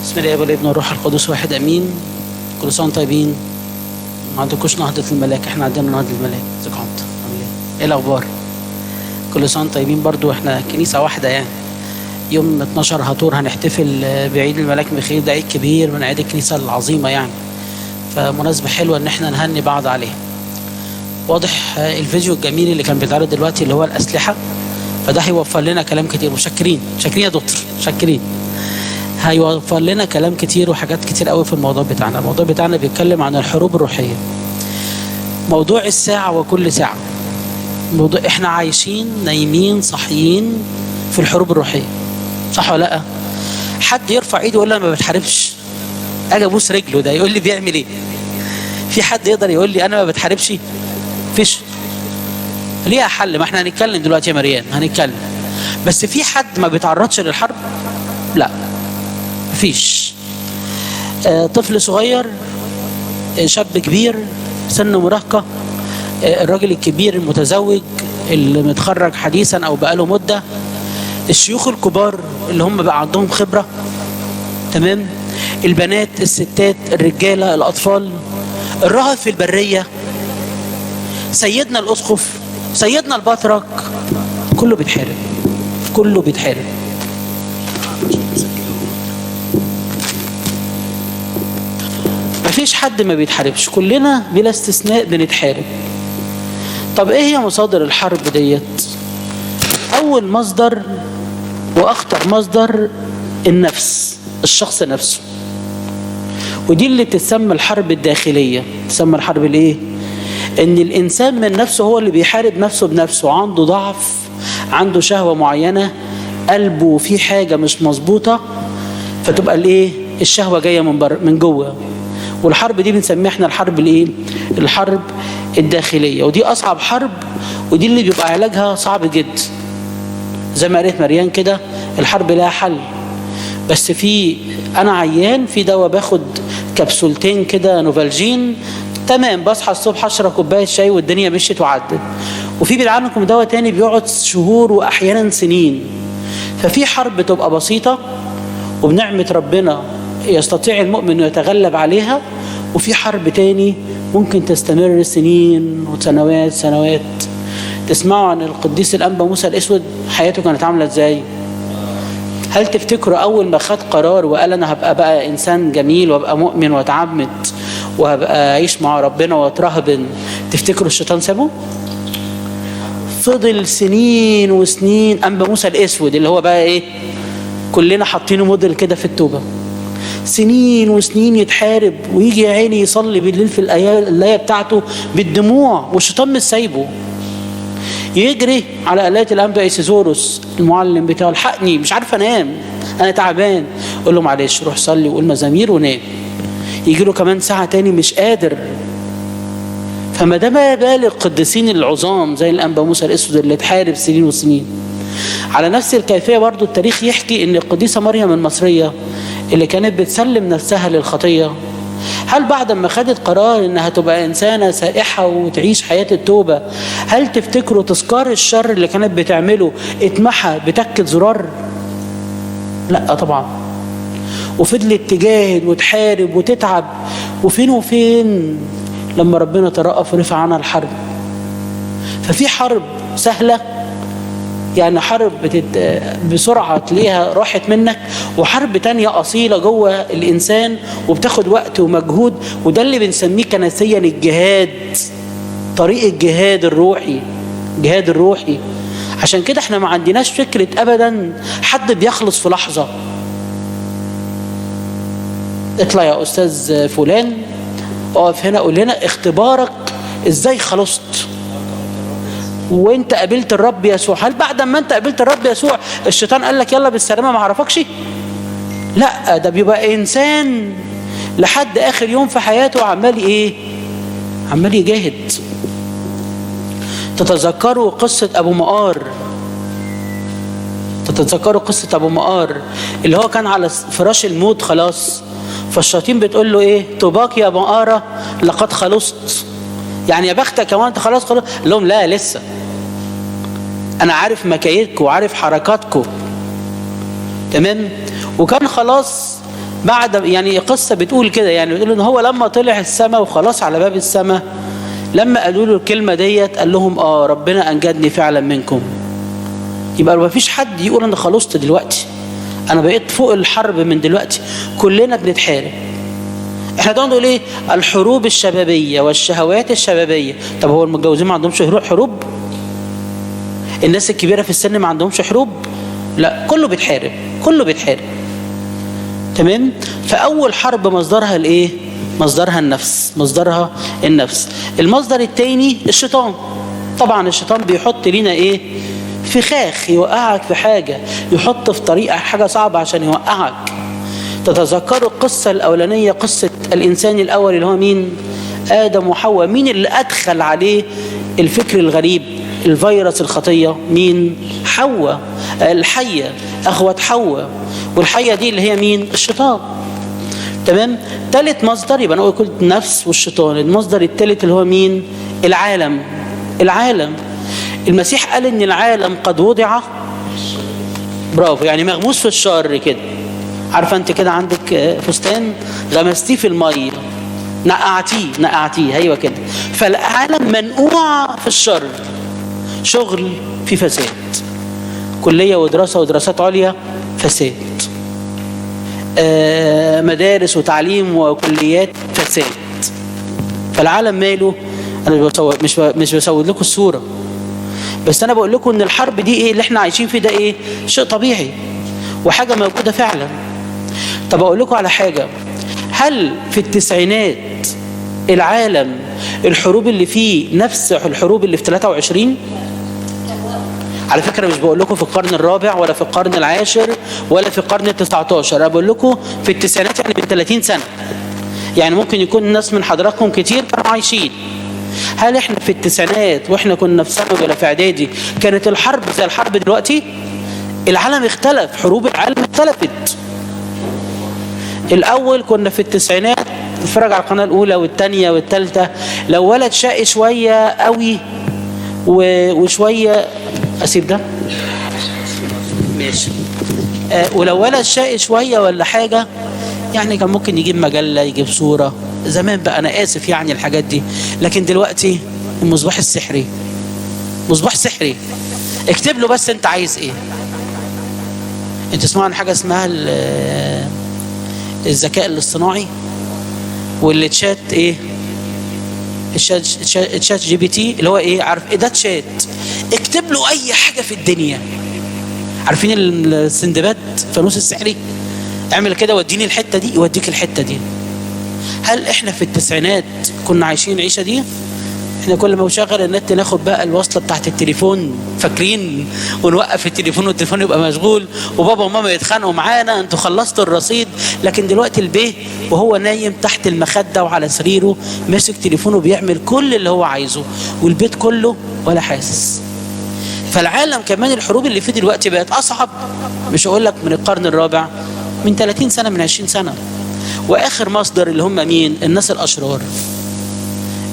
بسم الله والابن والروح القدس واحد امين. كل سنة وانتم طيبين. ما عندكوش نهضة الملاك، احنا عندنا نهضة الملاك. ازيكم عاملين ايه؟ الاخبار؟ كل سنة وانتم طيبين. برضو احنا كنيسة واحدة يعني. يوم 12 هاتور هنحتفل بعيد الملاك ميخائيل، ده عيد كبير من عيد الكنيسة العظيمة يعني، فمناسبه حلوة ان احنا نهني بعض عليه. واضح الفيديو الجميل اللي كان بيتعرض دلوقتي اللي هو الاسلحة، فده هيوفر لنا كلام كتير. مشكرين شاكرين يا دكتور، شاكرين. هيوفر لنا كلام كتير وحاجات كتير قوي في الموضوع بتاعنا. الموضوع بتاعنا بيتكلم عن الحروب الروحية، موضوع الساعة وكل ساعة. موضوع احنا عايشين نايمين صاحيين في الحروب الروحية، صح ولا لا؟ حد يرفع ايده يقول لي انا ما بتحاربش، اجي ابوس رجله، ده يقول لي بيعمل ايه؟ في حد يقدر يقول لي انا ما بتحاربش؟ فيش. ليها حل، ما احنا هنتكلم دلوقتي يا مريان، هنتكلم. بس في حد ما بيتعرضش للحرب؟ لا مفيش. طفل صغير، شاب كبير، سن مراهقة، الراجل الكبير المتزوج اللي متخرج حديثا او بقاله مدة، الشيوخ الكبار اللي هم بقى عندهم خبرة، تمام، البنات، الستات، الرجالة، الأطفال، الرهب في البرية، سيدنا الأسقف، سيدنا البطرك، كله بيتحارب، كله بيتحارب. مفيش حد ما بيتحاربش، كلنا بلا استثناء بنتحارب. طب ايه هي مصادر الحرب ديت؟ اول مصدر واخطر مصدر النفس، الشخص نفسه، ودي اللي بتسمى الحرب الداخلية. تسمى الحرب الايه؟ ان الانسان من نفسه هو اللي بيحارب نفسه بنفسه، عنده ضعف، عنده شهوة معينة، قلبه فيه حاجة مش مظبوطة، فتبقى الايه؟ الشهوة جاية من بره، من جوه. والحرب دي بنسميها احنا الحرب الايه؟ الحرب الداخلية. ودي اصعب حرب، ودي اللي بيبقى علاجها صعب جدا. زي ما قالت مريان كده، الحرب لها حل، بس في انا عيان في دواء باخد كبسولتين كده نوفالجين، تمام، بصحى الصبح اشرب كوباية شاي والدنيا مشيت وعدت. وفي بيلعنكم دواء تاني بيقعد شهور واحيانا سنين. ففي حرب تبقى بسيطة وبنعمه ربنا يستطيع المؤمن انه يتغلب عليها، وفي حرب تاني ممكن تستمر سنين وسنوات سنوات. تسمعوا عن القديس الأنبا موسى الأسود، حياته كانت عاملة ازاي؟ هل تفتكروا أول ما خد قرار وقال أنا هبقى بقى إنسان جميل وابقى مؤمن واتعمد وهبقى أعيش مع ربنا واترهبن، تفتكروا الشيطان سابه؟ فضل سنين وسنين. أنبا موسى الأسود اللي هو بقى إيه؟ كلنا حاطينه موديل كده في التوبة، سنين وسنين يتحارب ويجي يا عيني يصلي بالليل في الآية بتاعته بالدموع والشيطان مش سايبه. يجري على آلات الأنبا إيسيزوروس المعلم بتاعه، الحقني مش عارف أنام، أنا تعبان. قول له معلش روح صلي وقول مزامير ونام. يجي له كمان ساعة تاني مش قادر. فما ده ما بال القديسين العظام زي الأنبا موسى الأسود اللي اتحارب سنين وسنين. على نفس الكيفية برضو التاريخ يحكي إن القديسة مريم المصرية اللي كانت بتسلم نفسها للخطية، هل بعد ما خدت قرار انها تبقى انسانة سائحة وتعيش حياة التوبة، هل تفتكروا تذكار الشر اللي كانت بتعمله اتمحى بتكة زرار؟ لا طبعا. وفضلت تجاهد وتحارب وتتعب، وفين وفين لما ربنا ترأف ورفع عنها الحرب. ففي حرب سهلة، يعني حرب بسرعة تلاقيها راحت منك، وحرب تانية أصيلة جوه الإنسان وبتاخد وقت ومجهود، وده اللي بنسميه كنسيا الجهاد، طريق الجهاد الروحي، الجهاد الروحي. عشان كده احنا ما عندناش فكرة أبدا حد بيخلص في لحظة. اطلع يا أستاذ فلان اقف هنا قول لنا اختبارك ازاي خلصت وانت قابلت الرب يسوع. هل بعد ما انت قابلت الرب يسوع الشيطان قال لك يلا بالسلامة ما عرفكش؟ لا، ده بيبقى انسان لحد اخر يوم في حياته عمال ايه؟ عمال يجاهد. تتذكروا قصة ابو مقار؟ تتذكروا قصة ابو مقار اللي هو كان على فراش الموت خلاص، فالشياطين بتقول له ايه؟ طوباك يا مقارة لقد خلصت، يعني يا بختك كمان انت خلاص خلاص. لهم لا لسه، انا عارف مكايدكم وعارف حركاتكم، تمام. وكان خلاص بعد يعني قصة بتقول كده، يعني بتقول ان هو لما طلع السماء وخلاص على باب السماء، لما قالوا له الكلمة ديت قال لهم ربنا انجدني فعلا منكم. يبقى ما فيش حد يقول انا خلصت دلوقتي، انا بقيت فوق الحرب من دلوقتي. كلنا بنتحارب. احنا ده نقول ايه؟ الحروب الشبابية والشهوات الشبابية. طب هو المتجوزين ما عندهمش حروب؟ الناس الكبيرة في السن ما عندهمش حروب؟ لا، كله بيتحارب، كله بيتحارب. تمام؟ فاول حرب مصدرها الايه؟ مصدرها النفس، مصدرها النفس. المصدر الثاني الشيطان. طبعا الشيطان بيحط لنا ايه؟ فخاخ، يوقعك في حاجة، يحط في طريقه حاجة صعبة عشان يوقعك. تتذكروا القصة الاولانية، قصة الانسان الاول اللي هو مين؟ ادم وحواء. مين اللي ادخل عليه الفكر الغريب، الفيروس الخطية؟ مين؟ حواء، الحية، اخوه حواء. والحيه دي اللي هي مين؟ الشيطان. تمام؟ ثالث مصدر، يبقى انا قلت النفس والشيطان. المصدر الثالث اللي هو مين؟ العالم. العالم. المسيح قال ان العالم قد وضع، برافو، يعني مغموس في الشر كده. عارفه انت كده عندك فستان غمستيه في المية، نقعتيه نقعتيه، ايوه كده. فالعالم منقوع في الشر، شغل في فساد، كليه ودراسة ودراسات عليا فساد، مدارس وتعليم وكليات فساد. فالعالم ماله؟ انا مش بسود لكم الصورة، بس انا بقول لكم ان الحرب دي ايه اللي احنا عايشين فيه ده، ايه؟ شيء طبيعي وحاجه موجودة فعلا. طب اقول لكم على حاجة، هل في التسعينات العالم الحروب اللي فيه نفس الحروب اللي في 23؟ على فكرة مش بقول لكم في القرن الرابع ولا في القرن العاشر ولا في القرن ال19، انا بقول لكم في التسعينات، يعني من 30 سنة. يعني ممكن يكون الناس من حضراتكم كتير كانوا عايشين. هل احنا في التسعينات واحنا كنا في ثانوي ولا في اعدادي كانت الحرب زي الحرب دلوقتي؟ العالم اختلف، حروب العالم اختلفت. الاول كنا في التسعينات نتفرج على القناة الاولى والثانية والثالثة، لو ولد شقي شوية قوي وشوية، اسيب ده ماشي، ولو ولد شقي شوية ولا حاجة يعني كان ممكن يجيب مجلة، يجيب صوره زمان بقى، انا اسف يعني الحاجات دي. لكن دلوقتي المصباح السحري، مصباح سحري، اكتب له بس انت عايز ايه. انت تسمعوا عن حاجة اسمها الذكاء الاصطناعي والتشات، ايه الشات GPT اللي هو ايه؟ عارف ايه ده؟ تشات، اكتب له اي حاجة في الدنيا. عارفين السندباد فانوس السحري؟ اعمل كده وديني الحتة دي، يوديك الحتة دي. هل احنا في التسعينات كنا عايشين العيشة دي؟ احنا كل ما نشغل النت ناخد بقى الوصلة بتاعت التليفون، فاكرين؟ ونوقف التليفون والتليفون يبقى مشغول وبابا وماما يتخانقوا معانا، انتوا خلصتوا الرصيد. لكن دلوقتي البيه وهو نايم تحت المخدة وعلى سريره ماسك تليفونه بيعمل كل اللي هو عايزه، والبيت كله ولا حاسس. فالعالم كمان الحروب اللي فيه دلوقتي بقت اصعب، مش هقول لك من القرن الرابع، من 30 سنة، من 20 سنة. واخر مصدر اللي هم مين؟ الناس الاشرار.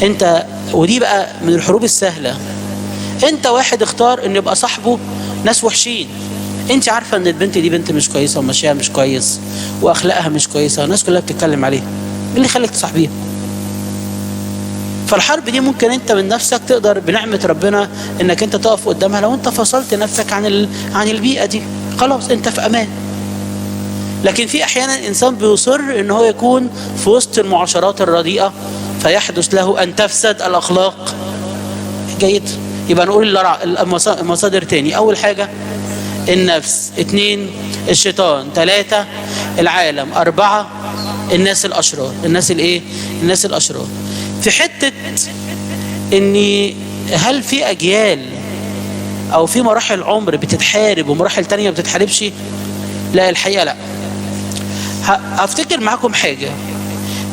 انت، ودي بقى من الحروب السهلة، انت واحد اختار ان يبقى صاحبه ناس وحشين. انت عارفه ان البنت دي بنت مش كويسة ومشيها مش كويس واخلاقها مش كويسة والناس كلها بتتكلم عليها، ايه اللي خليك تصاحبيها؟ فالحرب دي ممكن انت من نفسك تقدر بنعمه ربنا انك انت تقف قدامها لو انت فصلت نفسك عن البيئة دي، خلاص انت في امان. لكن في احيانا الانسان بيصر ان هو يكون في وسط المعاشرات الرديئة فيحدث له ان تفسد الاخلاق. جيد. يبقى نقول المصادر تاني. اول حاجة النفس، 2 الشيطان، 3 العالم، 4 الناس الاشرار. الناس الايه؟ الناس الاشرار. في حتة ان هل في اجيال او في مراحل عمر بتتحارب ومراحل تانية ما بتتحاربش؟ لا، الحقيقة لا. هفتكر معاكم حاجة.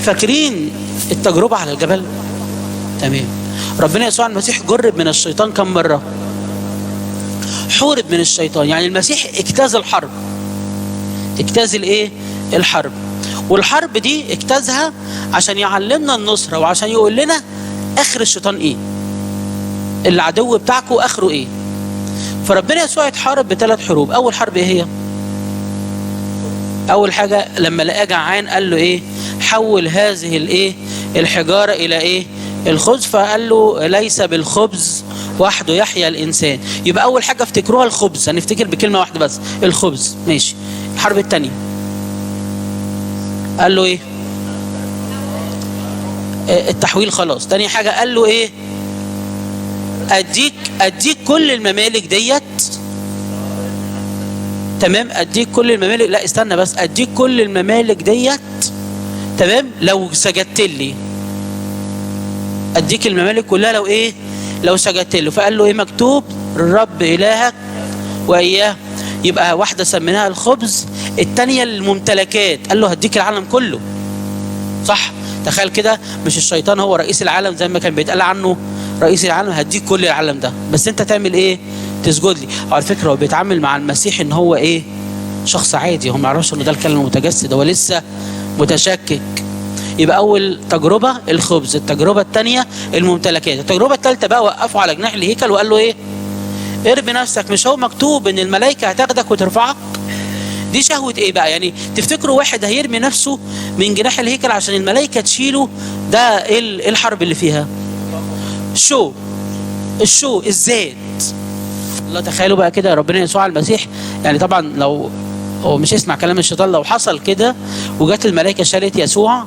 فاكرين التجربة على الجبل؟ تمام. ربنا يسوع المسيح جرب من الشيطان كم مرة؟ حورب من الشيطان. يعني المسيح اجتاز الحرب، اجتاز الايه؟ الحرب. والحرب دي اجتازها عشان يعلمنا النصرة وعشان يقول لنا اخر الشيطان ايه، العدو بتاعكم اخره ايه. فربنا يسوع اتحارب بثلاث حروب. اول حرب ايه هي؟ اول حاجة لما لقاه جعان قال له ايه؟ حول هذه الايه؟ الحجارة الى ايه؟ الخبز. فقال له ليس بالخبز وحده يحيا الانسان. يبقى اول حاجة افتكروها الخبز، هنفتكر بكلمه واحدة بس، الخبز. ماشي. الحرب الثانية قال له ايه؟ التحويل خلاص. تاني حاجة قال له ايه؟ اديك كل الممالك ديت، تمام؟ اديك كل الممالك، لا استنى بس، اديك كل الممالك ديت، تمام، لو سجدت لي. اديك الممالك كلها لو ايه؟ لو سجدت له. فقال له ايه؟ مكتوب الرب الهك واياه. يبقى واحدة سميناها الخبز، الثانية الممتلكات، قال له هديك العالم كله. صح؟ تخيل كده، مش الشيطان هو رئيس العالم زي ما كان بيتقال عنه رئيس العالم، هديك كل العالم ده بس انت تعمل ايه؟ تسجد لي. على فكرة هو بيتعامل مع المسيح ان هو ايه؟ شخص عادي، هو ما يعرفش انه ده الكلام المتجسد، هو لسه متشكك. يبقى اول تجربه الخبز، التجربة الثانية الممتلكات، التجربة الثالثة بقى وقفه على جناح الهيكل وقال له ايه؟ ارمي نفسك، مش هو مكتوب ان الملائكة هتاخدك وترفعك؟ دي شهوة ايه بقى؟ يعني تفتكروا واحد هيرمي نفسه من جناح الهيكل عشان الملائكة تشيله؟ ده ايه الحرب اللي فيها؟ شو الشو الذات. الله، تخيلوا بقى كده ربنا يسوع المسيح، يعني طبعا لو هو مش يسمع كلام الشيطان، لو حصل كده وجت الملائكة شالت يسوع،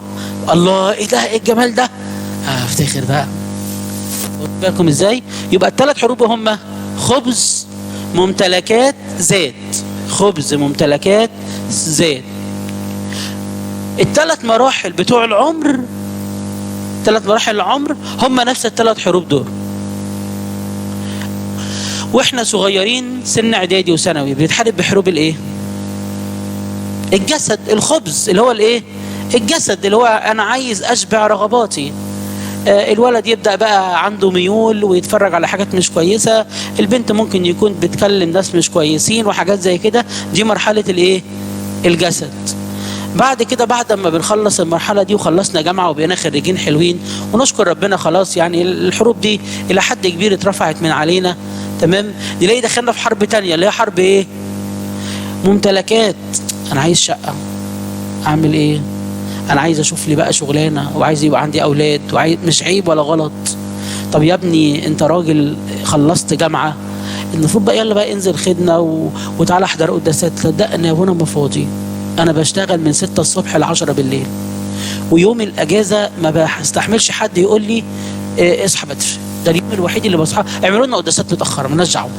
الله ايه ده؟ ايه الجمال ده؟ افتخر بقى. خدوا بالكم ازاي؟ يبقى الثلاث حروب هم خبز، ممتلكات، ذات. خبز، ممتلكات، ذات. الثلاث مراحل بتوع العمر، ثلاث مراحل العمر هم نفس الثلاث حروب دول. واحنا صغيرين سن اعدادي وثانوي بنتحارب بحروب الايه؟ الجسد، الخبز اللي هو الايه؟ الجسد اللي هو انا عايز اشبع رغباتي. الولد يبدأ بقى عنده ميول ويتفرج على حاجات مش كويسة، البنت ممكن يكون بتكلم ناس مش كويسين وحاجات زي كده. دي مرحلة الايه؟ الجسد. بعد كده، بعد ما بنخلص المرحلة دي وخلصنا جامعة وبقينا خريجين حلوين ونشكر ربنا، خلاص يعني الحروب دي إلى حد كبير اترفعت من علينا، تمام؟ نلاقي دخلنا في حرب تانية اللي هي حرب ايه؟ ممتلكات. أنا عايز شقة، أعمل ايه؟ أنا عايز أشوف لي بقى شغلانة، وعايز يبقى عندي أولاد، وعايز، مش عيب ولا غلط. طب يا ابني أنت راجل خلصت جامعة، المفروض بقى يلا بقى انزل خدمة وتعالى احضر قداسات. صدقني يا ابونا ما فاضي، أنا بشتغل من 6 الصبح ل10 بالليل، ويوم الأجازة ما بستحملش حد يقول لي اصحى بدري، ده اليوم الوحيد اللي بصحى. اعملوا لنا قداسات متأخرة، مالناش دعوة.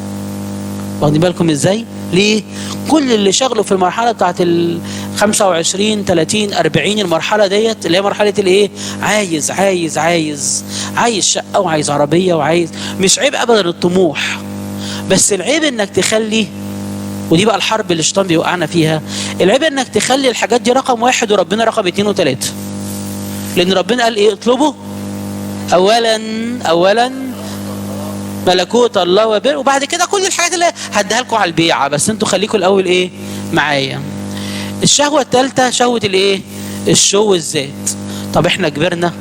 واخدين بالكم ازاي؟ ليه؟ كل اللي شغله في المرحلة بتاعت ال 25 30 40، المرحلة ديت اللي هي مرحلة الايه؟ عايز عايز عايز عايز شقه وعايز عربية وعايز. مش عيب ابدا الطموح، بس العيب انك تخلي، ودي بقى الحرب اللي الشيطان بيوقعنا فيها، العيب انك تخلي الحاجات دي رقم 1 وربنا رقم 2 و3. لان ربنا قال ايه؟ اطلبوا اولا ملكوت الله وبر، وبعد كده كل الحاجات اللي هديها لكم على البيعة، بس انتوا خليكم الاول ايه معايا. الشهوة الثالثة شهوة الايه؟ الشو، الذات. طب احنا كبرنا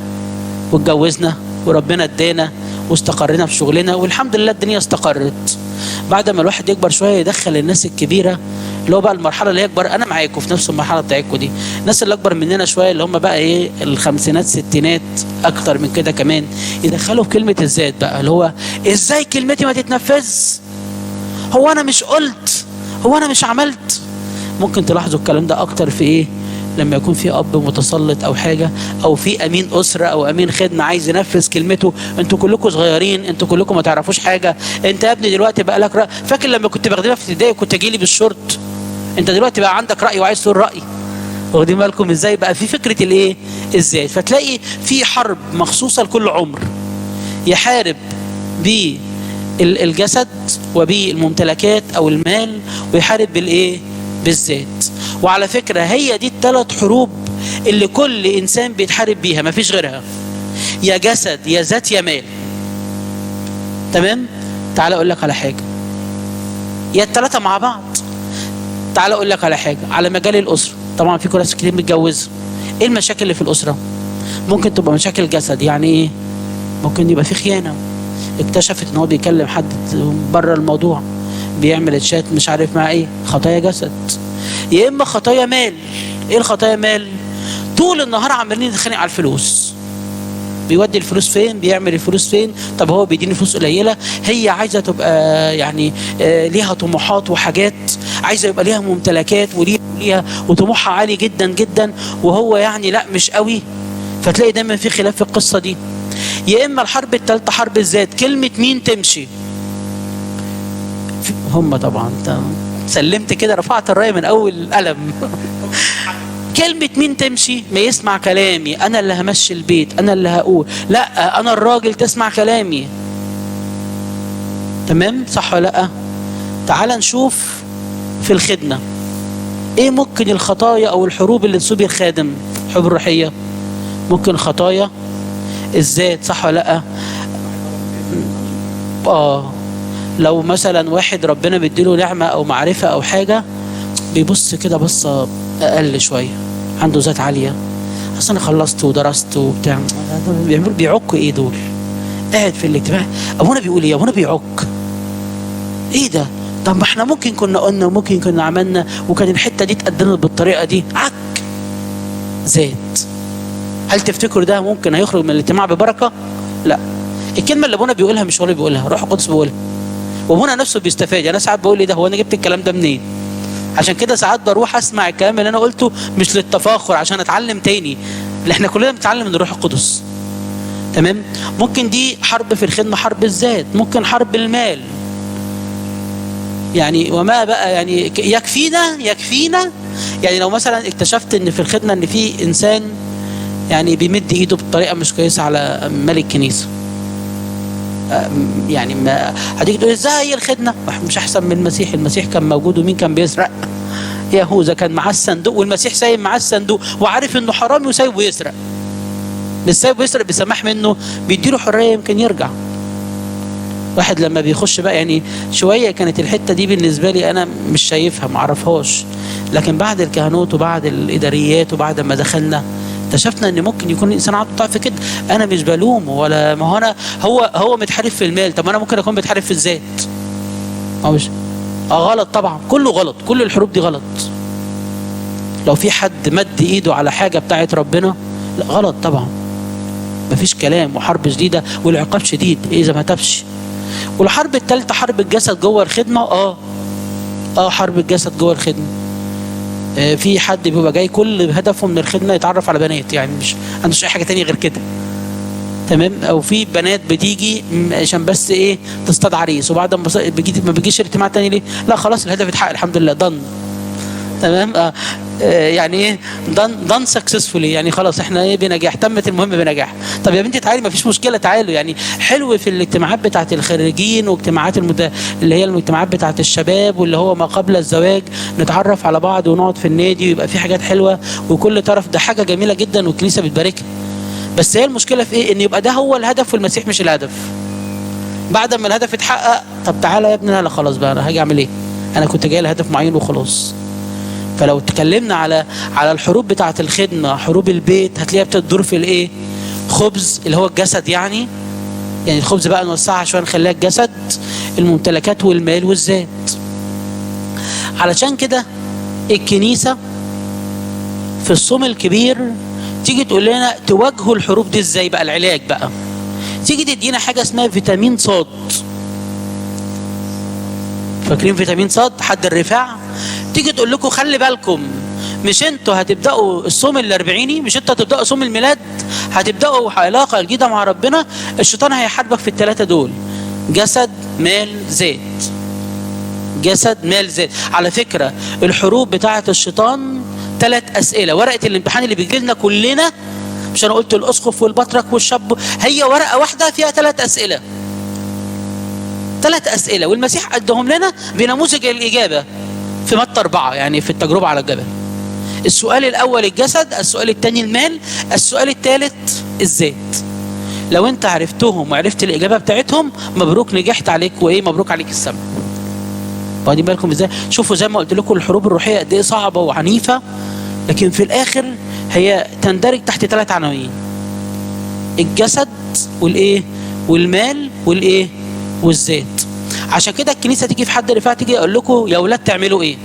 واتجوزنا وربنا ادانا واستقرينا في شغلنا والحمد لله الدنيا استقرت. بعد ما الواحد يكبر شوية يدخل الناس الكبيرة اللي هو بقى المرحلة اللي هي اكبر، انا معاكم في نفس المرحلة بتاعتكم دي، الناس اللي اكبر مننا شوية اللي هم بقى ايه الخمسينات ستينات اكتر من كده كمان، يدخلوا في كلمة الذات بقى، اللي هو ازاي كلمتي ما تتنفذ؟ هو انا مش قلت؟ هو انا مش عملت؟ ممكن تلاحظوا الكلام ده اكتر في ايه؟ لما يكون في اب متسلط او حاجة، او في امين اسره او امين خدمة عايز ينفذ كلمته. انتوا كلكم صغيرين، انتوا كلكم ما تعرفوش حاجة، انت يا ابني دلوقتي بقى لك راي. فاكر لما كنت بخدمها في ابتدائي كنت اجيلي بالشورت، انت دلوقتي بقى عندك راي وعايز تقول راي. واخدين بالكم ازاي؟ بقى في فكرة الايه؟ الذات. فتلاقي في حرب مخصوصة لكل عمر، يحارب بالجسد وبالممتلكات او المال، ويحارب بالايه؟ بالذات. وعلى فكرة هي دي الثلاث حروب اللي كل إنسان بيتحارب بيها، مفيش غيرها، يا جسد يا ذات يا مال. تمام؟ تعال أقول لك على حاجة، يا الثلاثة مع بعض. تعال أقول لك على حاجة على مجال الأسرة. طبعا في ناس كتير متجوزة، إيه المشاكل اللي في الأسرة؟ ممكن تبقى مشاكل جسد. يعني إيه؟ ممكن يبقى في خيانة، اكتشفت إن هو بيكلم حد بره الموضوع، بيعمل شات مش عارف مع إيه، خطايا جسد. يا اما خطايا مال. ايه الخطايا مال؟ طول النهار عمالين نتخانق على الفلوس، بيودي الفلوس فين، بيعمل الفلوس فين، طب هو بيديني فلوس قليله، هي عايزه تبقى يعني ليها طموحات وحاجات، عايزه يبقى ليها ممتلكات وليها وطموحها عالي جدا جدا، وهو يعني لا مش قوي، فتلاقي دايما في خلاف في القصة دي. يا اما الحرب الثالثة حرب الذات، كلمة مين تمشي. هم طبعا سلمت كده، رفعت الراية من اول قلم. كلمة مين تمشي، ما يسمع كلامي، أنا اللي همشي البيت، أنا اللي هقول، لا أنا الراجل تسمع كلامي. تمام، صح ولا لا؟ تعال نشوف في الخدمة إيه ممكن الخطايا أو الحروب اللي تصيب الخادم، الحروب الروحية. ممكن خطايا الذات، صح ولا لا؟ لو مثلا واحد ربنا بيديله نعمة أو معرفة أو حاجة، بيبص كده بصة أقل شوية، عنده ذات عالية، أصل أنا خلصت ودرست وبتاع، بيعملوا بيعكوا إيه دول؟ قاعد في الاجتماع أبونا بيقول إيه؟ أبونا بيعك إيه ده؟ طب ما إحنا ممكن كنا قلنا وممكن كنا عملنا وكان الحتة دي اتقدمت بالطريقة دي. عك ذات. هل تفتكروا ده ممكن هيخرج من الاجتماع ببركة؟ لا. الكلمة اللي أبونا بيقولها مش هو اللي بيقولها، روح القدس بيقولها، وأبونا نفسه بيستفاد. أنا ساعات بقول إيه ده، هو أنا جبت الكلام ده منين؟ عشان كده ساعات بروح اسمع الكلام اللي انا قلته، مش للتفاخر، عشان اتعلم تاني، اللي احنا كلنا بنتعلم من الروح القدس. تمام. ممكن دي حرب في الخدمة، حرب الذات، ممكن حرب المال. يعني وما بقى يعني يكفينا يعني لو مثلا اكتشفت ان في الخدمة ان في انسان يعني بيمد ايده بطريقة مش كويسة على مال الكنيسة، يعني ما هتيجي تقول ازاي الخدمة مش احسن من المسيح؟ المسيح كان موجود ومين كان بيسرق؟ يهوذا كان معاه الصندوق، والمسيح سايب معاه الصندوق وعارف انه حرامي وسايبه يسرق، مش سايبه يسرق بسماح منه، بيديله حرية يمكن يرجع. واحد لما بيخش بقى يعني شوية، كانت الحتة دي بالنسبة لي انا مش شايفها، ما اعرفهاش، لكن بعد الكهنوت وبعد الاداريات وبعد ما دخلنا اكتشفنا ان ممكن يكون الانسان عنده ضعف كده. انا مش بلومه ولا ما هو انا هو متحارب في المال، طب انا ممكن اكون متحارب في الذات. هو مش غلط طبعا، كله غلط، كل الحروب دي غلط. لو في حد مد ايده على حاجة بتاعت ربنا، لا غلط طبعا، مفيش كلام، وحرب شديدة والعقاب شديد اذا ما تبش. والحرب الثالثة حرب الجسد جوه الخدمة. حرب الجسد جوه الخدمة. في حد بيبقى جاي كل هدفه من الخدمة يتعرف على بنات، يعني مش عندوش اي حاجة تانية غير كده. تمام. او في بنات بتيجي عشان بس ايه، تصطاد عريس، وبعد ما ما بيجيش اجتماع تاني ليه؟ لا خلاص الهدف اتحقق الحمد لله، done. تمام. يعني ايه done successfully، يعني خلاص احنا ايه بنجاح، تمت المهمة بنجاح. طب يا بنتي تعالي، ما فيش مشكلة تعالوا. يعني حلو في الاجتماعات بتاعه الخريجين واجتماعات اللي هي الاجتماعات بتاعه الشباب واللي هو ما قبل الزواج، نتعرف على بعض ونقعد في النادي ويبقى في حاجات حلوة وكل طرف، ده حاجة جميلة جدا والكنيسة بتباركها. بس هي المشكلة في ايه؟ ان يبقى ده هو الهدف والمسيح مش الهدف. بعد ما الهدف اتحقق، طب تعالى يا ابني، لا خلاص بقى انا هاجي اعمل ايه؟ انا كنت جاي لهدف معين وخلاص. فلو اتكلمنا على الحروب بتاعه الخدمة، حروب البيت، هتلاقيها بتدور في الايه؟ خبز اللي هو الجسد، يعني الخبز بقى نوسعها شوية نخليها الجسد، الممتلكات والمال والذات. علشان كده الكنيسة في الصوم الكبير تيجي تقول لنا تواجهوا الحروب دي ازاي بقى، العلاج بقى. تيجي تدينا حاجة اسمها فيتامين صاد. فاكرين فيتامين صاد حد الرفاع؟ تيجي تقول لكم خلي بالكم، مش انتوا هتبداوا الصوم الاربعيني، مش انتوا هتبداوا صوم الميلاد، هتبداوا علاقة جديدة مع ربنا، الشيطان هيحاربك في الثلاثة دول: جسد، مال، ذات. جسد، مال، ذات. على فكرة الحروب بتاعه الشيطان 3 اسئلة. ورقة الامتحان اللي بيجي لنا كلنا، مش انا قلت الاسقف والبطرك والشاب، هي ورقة واحدة فيها 3 اسئلة. 3 اسئلة، والمسيح ادهم لنا بنموذج الاجابة في متى 4، يعني في التجربة على الجبل. السؤال الاول الجسد، السؤال الثاني المال، السؤال الثالث الذات. لو انت عرفتهم وعرفت الاجابة بتاعتهم، مبروك، نجحت عليك، وايه، مبروك عليك السما. واخدين بالكم ازاي؟ شوفوا زي ما قلت لكم الحروب الروحية قد ايه صعبة وعنيفه، لكن في الاخر هي تندرج تحت 3 عناوين: الجسد والايه، والمال والايه، والذات. عشان كده الكنيسة تيجي في حد رفاعة تيجي اقول لكم يا اولاد تعملوا ايه؟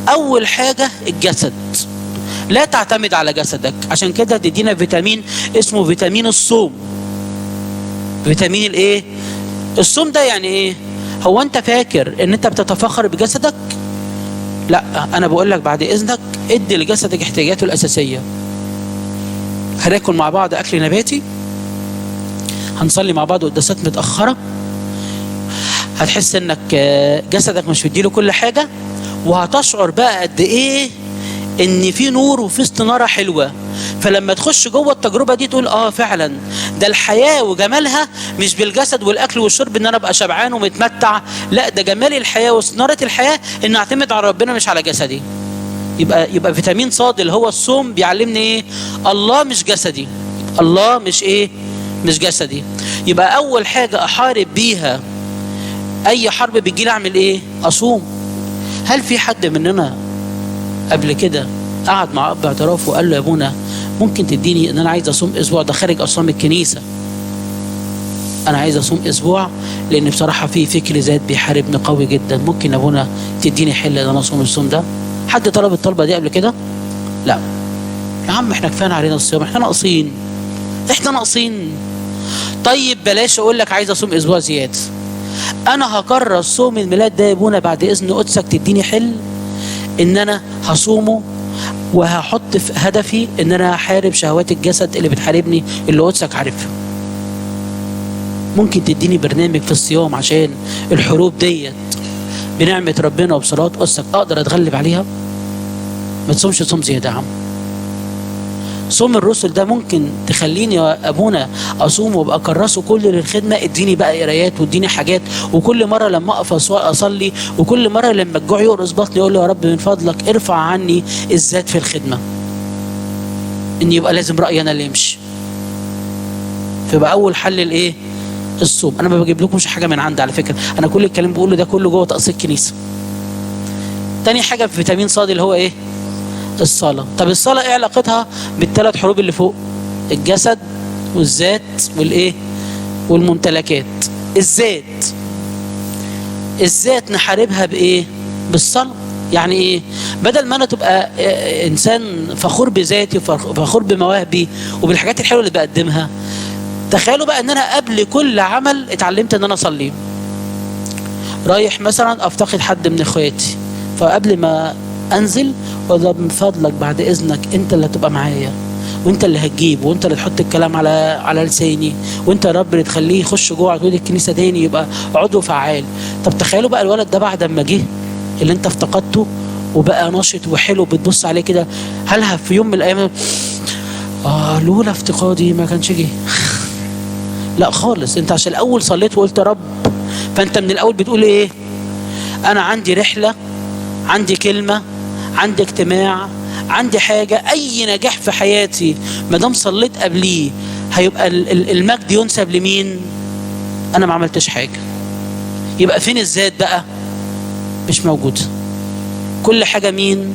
اول حاجة الجسد، لا تعتمد على جسدك. عشان كده تدينا فيتامين اسمه فيتامين الصوم. فيتامين الايه؟ الصوم. ده يعني ايه؟ هو انت فاكر ان انت بتتفخر بجسدك؟ لا، انا بقول لك بعد اذنك ادي لجسدك احتياجاته الاساسية. هناكل مع بعض اكل نباتي، هنصلي مع بعض قداسات متاخرة، هتحس انك جسدك مش بيديله كل حاجة، وهتشعر بقى قد ايه ان في نور وفي استناره حلوة. فلما تخش جوه التجربة دي تقول فعلا ده الحياة وجمالها مش بالجسد والاكل والشرب ان انا ابقى شبعان ومتمتع، لا ده جمال الحياة واستناره الحياة ان اعتمد على ربنا مش على جسدي. يبقى فيتامين صاد اللي هو الصوم بيعلمني ايه؟ الله مش جسدي، الله مش ايه؟ مش جسدي. يبقى اول حاجة احارب بيها اي حرب بتجيلي اعمل ايه؟ اصوم. هل في حد مننا قبل كده قعد مع اب اعتراف وقال له يا ابونا ممكن تديني ان انا عايز اصوم اسبوع، ده خارج اصوام الكنيسة، انا عايز اصوم اسبوع لان بصراحة في فكر ذات بيحاربني قوي جدا، ممكن يا ابونا تديني حل ان انا اصوم الصوم ده؟ حد طلب الطلبة دي قبل كده؟ لا يا عم، احنا كفانا علينا الصيام، احنا ناقصين، احنا ناقصين. طيب بلاش اقول لك عايز اصوم اسبوع زيادة، انا هكرر صوم الميلاد ده يا ابونا بعد اذن قدسك تديني حل ان انا هصومه، وهحط في هدفي ان انا هحارب شهوات الجسد اللي بتحاربني اللي قدسك عارفها. ممكن تديني برنامج في الصيام عشان الحروب ديت بنعمة ربنا وبصلاة قدسك اقدر اتغلب عليها؟ ما تصومش صوم زيادة يا عم. صوم الرسل ده ممكن تخليني يا ابونا اصوم وابقى كرسه كله للخدمة، اديني بقى قرايات واديني حاجات، وكل مرة لما اقف اصلي، وكل مرة لما الجوع يقرص بطني اقول له يا رب من فضلك ارفع عني الذات في الخدمة، ان يبقى لازم رايي انا اللي يمشي. فيبقى اول حل الايه؟ الصوم. انا ما بجيب لكمش حاجة من عندي على فكرة، انا كل الكلام بقوله ده كله جوه تقصير الكنيسة. تاني حاجة في فيتامين صاد اللي هو ايه؟ الصلاة. طب الصلاة ايه علاقتها بالثلاث حروب اللي فوق؟ الجسد والذات والايه؟ والممتلكات. الذات، الذات نحاربها بايه؟ بالصلاة. يعني ايه؟ بدل ما انا تبقى انسان فخور بذاتي وفخور بمواهبي وبالحاجات الحلوة اللي بقدمها، تخيلوا بقى ان انا قبل كل عمل اتعلمت ان انا اصلي. رايح مثلا افتقد حد من اخواتي، فقبل ما انزل وده من فضلك بعد اذنك انت اللي هتبقى معايا، وانت اللي هتجيب، وانت اللي تحط الكلام على لساني، وانت يا رب اللي تخليه يخش جوه عضو الكنيسة تاني يبقى عضو فعال. طب تخيلوا بقى الولد ده بعد ما جه اللي انت افتقدته وبقى نشط وحلو بتبص عليه كده، هل في يوم من الايام لولا افتقادي ما كانش جه؟ لا خالص. انت عشان الاول صليت وقلت يا رب، فانت من الاول بتقول ايه؟ انا عندي رحله، عندي كلمة، عندي اجتماع، عندي حاجة، اي نجاح في حياتي ما دام صليت قبليه هيبقى المجد ينسب لمين؟ انا ما عملتش حاجة. يبقى فين الذات بقى؟ مش موجود. كل حاجة مين؟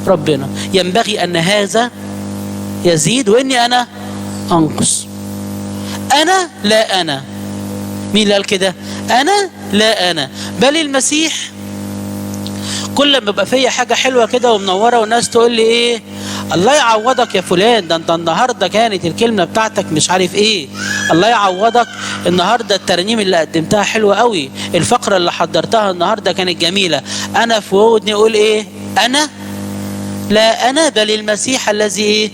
ربنا. ينبغي ان هذا يزيد واني انا انقص. انا لا انا. مين اللي قال كده؟ انا لا انا بل المسيح. كل ما بقى فيا حاجة حلوة كده ومنوره والناس تقول لي ايه؟ الله يعوضك يا فلان، ده انت النهارده كانت الكلمة بتاعتك مش عارف ايه، الله يعوضك النهارده الترنيم اللي قدمتها حلوة قوي، الفقرة اللي حضرتها النهارده كانت جميلة. انا في ودني اقول ايه؟ انا لا انا بل المسيح الذي ايه؟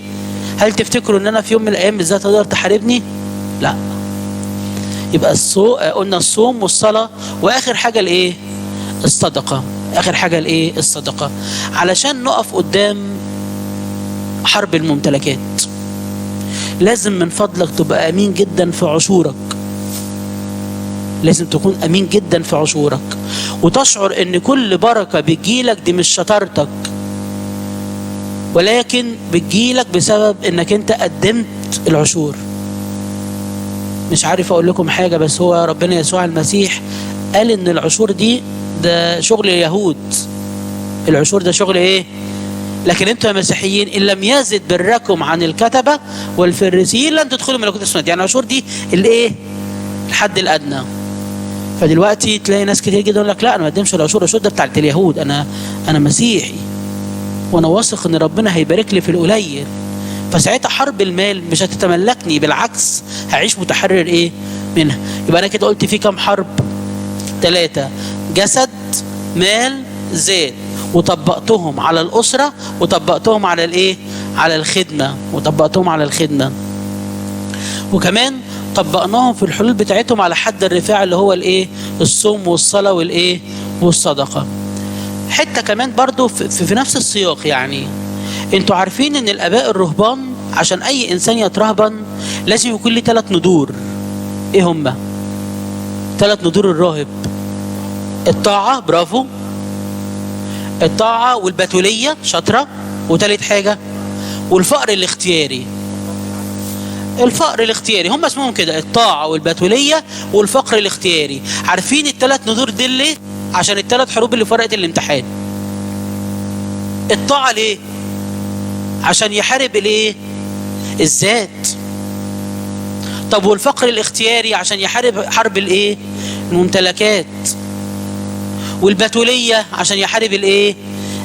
هل تفتكروا ان انا في يوم من الايام ازاي تقدر تحاربني؟ لا. يبقى قلنا الصوم والصلاة، واخر حاجة الايه؟ الصدقة. اخر حاجة الايه؟ الصدقة. علشان نقف قدام حرب الممتلكات لازم من فضلك تبقى امين جدا في عشورك. لازم تكون امين جدا في عشورك، وتشعر ان كل بركة بتجيلك دي مش شطارتك، ولكن بتجيلك بسبب انك انت قدمت العشور. مش عارف اقول لكم حاجة، بس هو ربنا يسوع المسيح قال ان العشور دي ده شغل اليهود، العشور ده شغل ايه؟ لكن انتوا يا مسيحيين ان لم يزد بركم عن الكتبة والفريسيين لن تدخلوا ملكوت السماوات. يعني العشور دي الايه؟ الحد الادنى. فدلوقتي تلاقي ناس كتير جدا يقول لك لا انا ما اقدمش العشور، العشور ده بتاعت اليهود، انا مسيحي. وانا واثق ان ربنا هيبارك لي في القليل. فساعتها حرب المال مش هتتملكني، بالعكس هعيش متحرر ايه منها. يبقى انا كده قلت في كام حرب؟ 3: جسد، مال، ذات. وطبقتهم على الأسرة، وطبقتهم على الايه؟ على الخدمة، وطبقتهم على الخدمة، وكمان طبقناهم في الحلول بتاعتهم على حد الرفاع اللي هو الايه؟ الصوم والصلاة والايه؟ والصدقة. حتة كمان برضو في نفس السياق، يعني انتوا عارفين ان الاباء الرهبان عشان اي انسان يترهبن لازم يكون له 3 ندور. ايه هما 3 ندور الراهب؟ الطاعة، برافو، الطاعة والبتولية، شاطرة، وثالث حاجة والفقر الاختياري. الفقر الاختياري هم اسمهم كده، الطاعة والبتولية والفقر الاختياري. عارفين ال3 ندور دي ليه؟ عشان ال3 حروب اللي فرقت الامتحان. الطاعة ليه؟ عشان يحارب الايه؟ الذات. طب والفقر الاختياري عشان يحارب حرب الايه؟ الممتلكات. والبتولية عشان يحارب الايه؟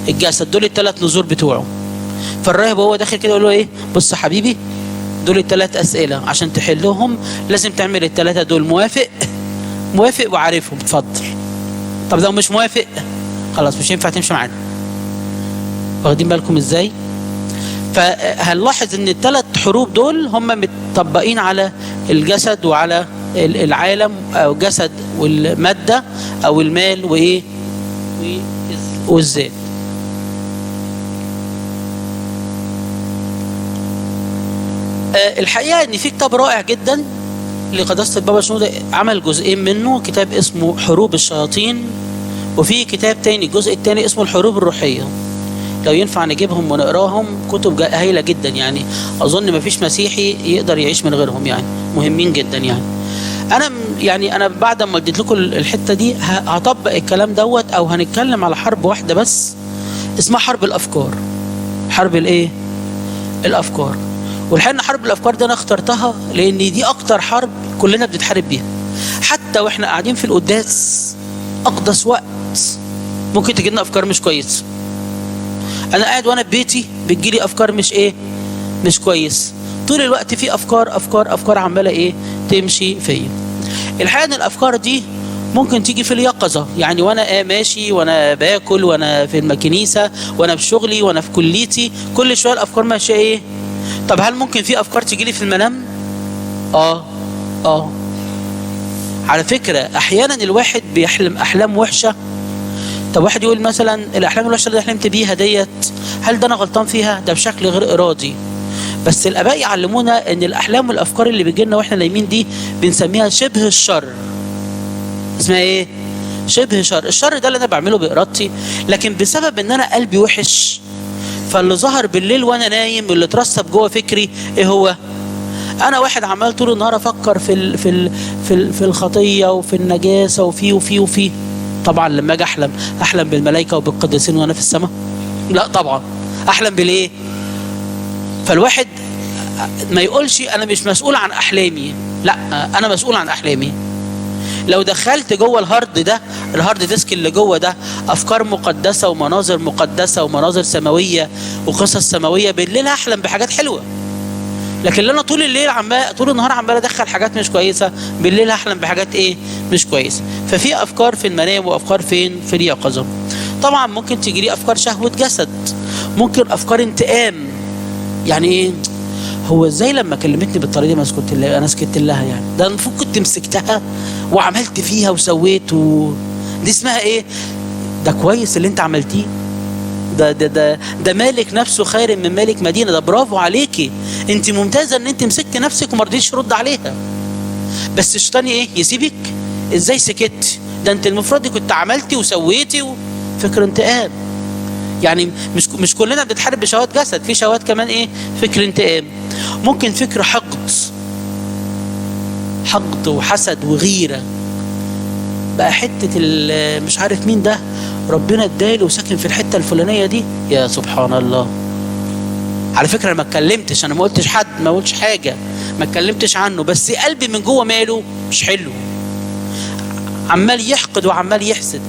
الجسد. دول ال3 نذور بتوعه. فالراهب وهو داخل كده يقول له ايه؟ بص حبيبي، دول ال3 اسئلة عشان تحلهم لازم تعمل ال3 دول. موافق؟ موافق وعارفهم، اتفضل. طب لو مش موافق خلاص مش ينفع تمشي معانا. واخدين بالكم ازاي؟ فهنلاحظ ان ال3 حروب دول هم متطبقين على الجسد وعلى العالم، او الجسد والمادة او المال وايه؟ والذات. الحقيقة ان في كتاب رائع جدا لقداسة البابا شنودة، عمل جزئين منه، كتاب اسمه حروب الشياطين، وفي كتاب تاني الجزء التاني اسمه الحروب الروحية. لو ينفع نجيبهم ونقراهم، كتب هايلة جدا، يعني اظن مفيش مسيحي يقدر يعيش من غيرهم، يعني مهمين جدا. يعني انا يعني انا بعد ما اديت لكم الحتة دي هطبق الكلام دوت، او هنتكلم على حرب واحدة بس اسمها حرب الافكار. حرب الايه؟ الافكار. والحقيقة ان حرب الافكار دي انا اخترتها لان دي اكتر حرب كلنا بنتحارب بيها، حتى واحنا قاعدين في القداس، اقدس وقت، ممكن تجيلنا افكار مش كويسة. انا قاعد وانا في بيتي بتجيلي افكار مش ايه؟ مش كويس. طول الوقت في افكار افكار افكار عماله ايه؟ تمشي فيا. الحقيقة ان الافكار دي ممكن تيجي في اليقظة، يعني وانا ماشي، وانا باكل، وانا في الكنيسة، وانا في شغلي، وانا في كليتي، كل شوية الافكار ماشية ايه؟ طب هل ممكن في افكار تجيلي في المنام؟ اه على فكرة احيانا الواحد بيحلم احلام وحشة. طب واحد يقول مثلا الاحلام الوحشة اللي حلمت بيها ديت هل ده انا غلطان فيها؟ ده بشكل غير ارادي. بس الاباء يعلمونا ان الاحلام والافكار اللي بتجيلنا واحنا نايمين دي بنسميها شبه الشر. اسمها ايه؟ شبه شر. الشر ده اللي انا بعمله بارادتي، لكن بسبب ان انا قلبي وحش، فاللي ظهر بالليل وانا نايم واللي اترسب جوه فكري ايه هو؟ انا واحد عمال طول النهار افكر في ال في ال في, ال في الخطية وفي النجاسة وفي وفي وفي. طبعا لما اجي احلم، احلم بالملائكة وبالقديسين وانا في السماء؟ لا طبعا. احلم بالايه؟ فالواحد ما يقولش انا مش مسؤول عن احلامي، لا انا مسؤول عن احلامي. لو دخلت جوه ال hard ده، ال hard disk اللي جوه ده، افكار مقدسة ومناظر مقدسة ومناظر سماوية وقصص سماوية، بالليل هحلم بحاجات حلوة. لكن اللي انا طول الليل عمال، طول النهار عمال ادخل حاجات مش كويسة، بالليل هحلم بحاجات ايه؟ مش كويسة. ففي افكار في المنام وافكار فين؟ في اليقظة. طبعا ممكن تجري افكار شهوة جسد، ممكن افكار انتقام. يعني ايه؟ هو ازاي لما كلمتني بالطريقة دي ما سكت لها؟ انا سكت لها يعني، ده المفروض كنت مسكتها وعملت فيها وسويت دي اسمها ايه؟ ده كويس اللي انت عملتيه ده، ده ده ده مالك نفسه خير من مالك مدينة، ده برافو عليكي، انت ممتازة ان انت مسكت نفسك وما رضيتش ترد عليها. بس الشيطان ايه؟ يسيبك؟ ازاي سكت؟ ده انت المفروض كنت عملتي وسويتي فكر انتقام. يعني مش كلنا بنتحارب بشهوات جسد، في شهوات كمان ايه؟ فكر انتقام. ممكن فكر حقد، حقد وحسد وغيره. بقى حتة مش عارف مين ده ربنا اداله وساكن في الحتة الفلانية دي، يا سبحان الله. على فكرة انا ما اتكلمتش، انا ما قلتش حد، ما قلتش حاجة، ما اتكلمتش عنه، بس قلبي من جوه ماله مش حلو، عمال يحقد وعمال يحسد.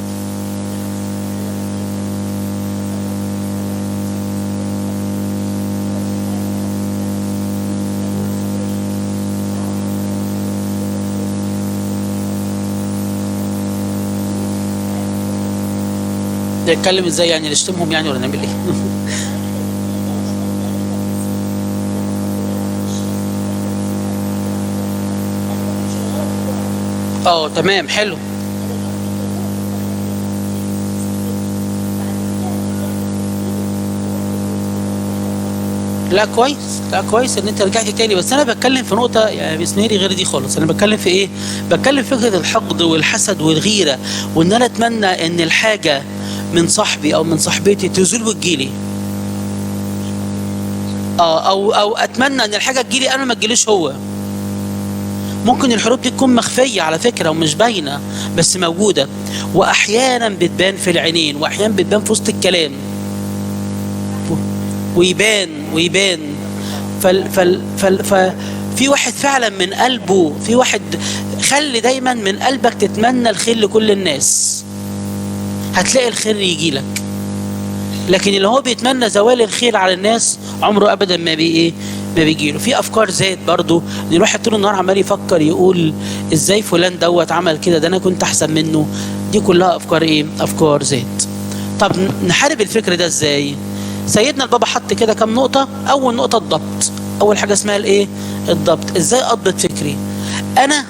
نتكلم ازاي يعني؟ نشتمهم يعني ولا نعمل ايه؟ اه تمام، حلو. لا كويس، لا كويس ان انت رجعت تاني، بس انا بتكلم في نقطة يعني بسنيري غير دي خالص. انا بتكلم في ايه؟ بتكلم في فكرة الحقد والحسد والغيرة، وان انا اتمنى ان الحاجة من صاحبي او من صاحبتي تزول وتجيلي، او اتمنى ان الحاجة تجيلي انا ما تجيليش هو. ممكن الحروب دي تكون مخفية على فكرة ومش باينة، بس موجودة، واحيانا بتبان في العينين، واحيانا بتبان في وسط الكلام، ويبان فال فال فال ففي واحد فعلا من قلبه، في واحد خلي دايما من قلبك تتمنى الخير لكل الناس، هتلاقي الخير يجي لك. لكن اللي هو بيتمنى زوال الخير على الناس عمره ابدا ما بي ايه، ما بيجيله. في افكار زاد برضو، ان الواحد طول النهار عمال يفكر يقول ازاي فلان دوت عمل كده، ده انا كنت احسن منه. دي كلها افكار ايه؟ افكار زاد. طب نحارب الفكر ده ازاي؟ سيدنا البابا حط كده كام نقطة. أول نقطة الضبط. أول حاجة اسمها الإيه؟ الضبط. إزاي أضبط فكري؟ أنا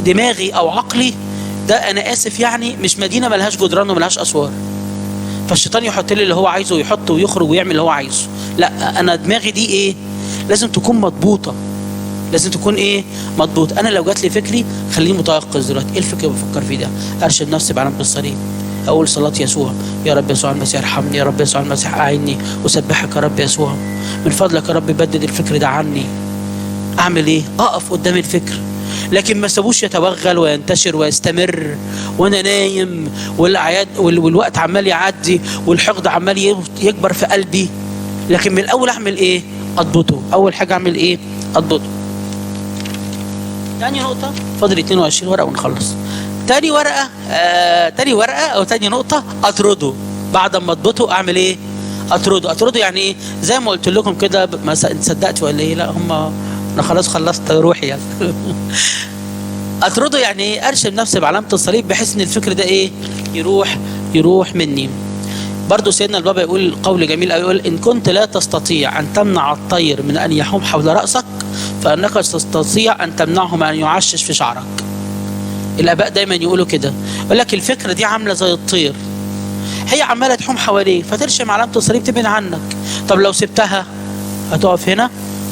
دماغي أو عقلي ده، أنا آسف يعني، مش مدينة ملهاش جدران وملهاش أسوار، فالشيطان يحط لي اللي هو عايزه ويحط ويخرج ويعمل اللي هو عايزه. لا، أنا دماغي دي إيه؟ لازم تكون مضبوطة، لازم تكون إيه؟ مضبوط. أنا لو جات لي فكري خليه متيقظ دلوقتي، إيه الفكر اللي بفكر فيه ده؟ أرشد نفسي بعلامة الصليب، أقول صلاة يسوع، يا رب يسوع المسيح ارحمني، يا رب يسوع المسيح أعني، أسبحك يا رب يسوع، من فضلك يا رب بدد الفكر ده عني. أعمل إيه؟ أقف قدام الفكر، لكن ما سابوش يتوغل وينتشر ويستمر وأنا نايم، والأعياد والوقت عمال يعدي والحقد عمال يكبر في قلبي. لكن من الأول أعمل إيه؟ أضبطه. أول حاجة أعمل إيه؟ أضبطه. تاني نقطة، فاضل 22 ورقة ونخلص. تاني ورقة، تاني ورقة أو تاني نقطة، أطرده. بعد ما أضبطه أعمل إيه؟ أطرده. أطرده يعني إيه؟ زي ما قلت لكم كده، ما صدقت ولا إيه؟ لا هم أنا خلاص خلصت روحي يعني. أطرده يعني إيه؟ أرشم نفسي بعلامة الصليب بحيث إن الفكر ده إيه؟ يروح مني. برضو سيدنا البابا يقول قول جميل أوي، يقول إن كنت لا تستطيع أن تمنع الطير من أن يحوم حول رأسك، فإنك تستطيع أن تمنعه من أن يعشش في شعرك. الآباء دايما يقولوا كده، يقول لك الفكرة دي عاملة زي الطير، هي عمالة تحوم حواليك، فترشم علامة الصليب تبعد عنك. طب لو سبتها هتقف هنا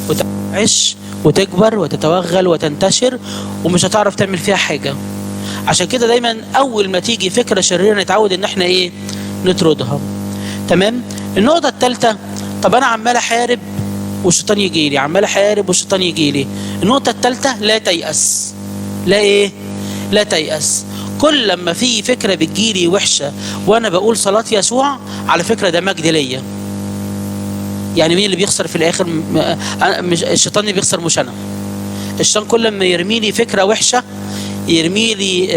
وتعش وتكبر وتتوغل وتنتشر ومش هتعرف تعمل فيها حاجة. عشان كده دايما أول ما تيجي فكرة شريرة نتعود إن احنا إيه؟ نطردها. تمام؟ النقطة الثالثة، طب أنا عمال أحارب والشيطان يجيلي، عمال أحارب والشيطان يجيلي. النقطة الثالثة، لا تيأس. لا إيه؟ لا تيأس. كل لما في فكرة بتجيلي وحشة وأنا بقول صلاة يسوع، على فكرة ده مجد ليا. يعني مين اللي بيخسر في الآخر؟ مش الشيطان اللي بيخسر، مش أنا. الشيطان كل لما يرميلي فكرة وحشة، يرميلي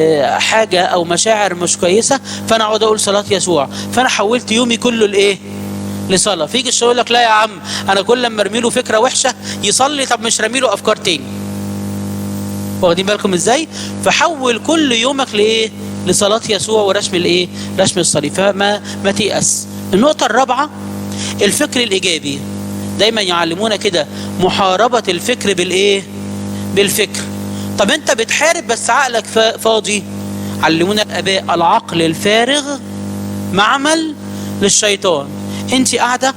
حاجة أو مشاعر مش كويسة، فأنا أقعد أقول صلاة يسوع، فأنا حولت يومي كله لإيه؟ لصلاة. فيجي الشيطان يقول لك لا يا عم، أنا كل لما أرميله فكرة وحشة يصلي، طب مش رميله أفكار تاني. واخدين بالكم ازاي؟ فحول كل يومك لايه؟ لصلاة يسوع ورسم الايه؟ رسم الصليب. فما ما تيأس. النقطة الرابعة، الفكر الإيجابي. دايما يعلمونا كده محاربة الفكر بالايه؟ بالفكر. طب انت بتحارب بس عقلك فاضي. علمونا الآباء العقل الفارغ معمل للشيطان. انت قاعدة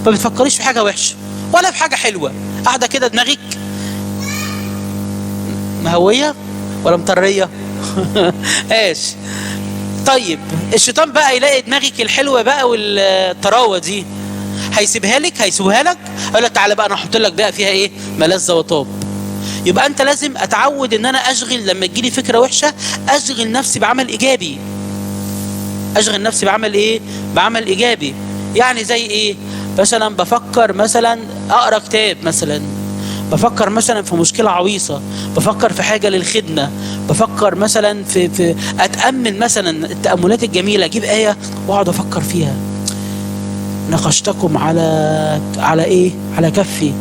ما بتفكريش في حاجة وحشة ولا في حاجة حلوة، قاعدة كده دماغك مهوية ولا مطرية؟ ايش؟ طيب الشيطان بقى يلاقي دماغك الحلوة بقى والطراوة دي، هيسيبها لك، هيسيبها لك، يقول لك تعالى بقى انا هحط لك بقى فيها ايه؟ ملذة وطاب. يبقى انت لازم اتعود ان انا اشغل، لما تجيلي فكرة وحشة اشغل نفسي بعمل ايجابي. اشغل نفسي بعمل ايه؟ بعمل ايجابي. يعني زي ايه؟ مثلا بفكر مثلا اقرا كتاب، مثلا بفكر مثلا في مشكلة عويصة، بفكر في حاجة للخدمة، بفكر مثلا في أتأمل مثلا التأملات الجميلة، أجيب آية وأقعد أفكر فيها. ناقشتكم على إيه؟ على كفي.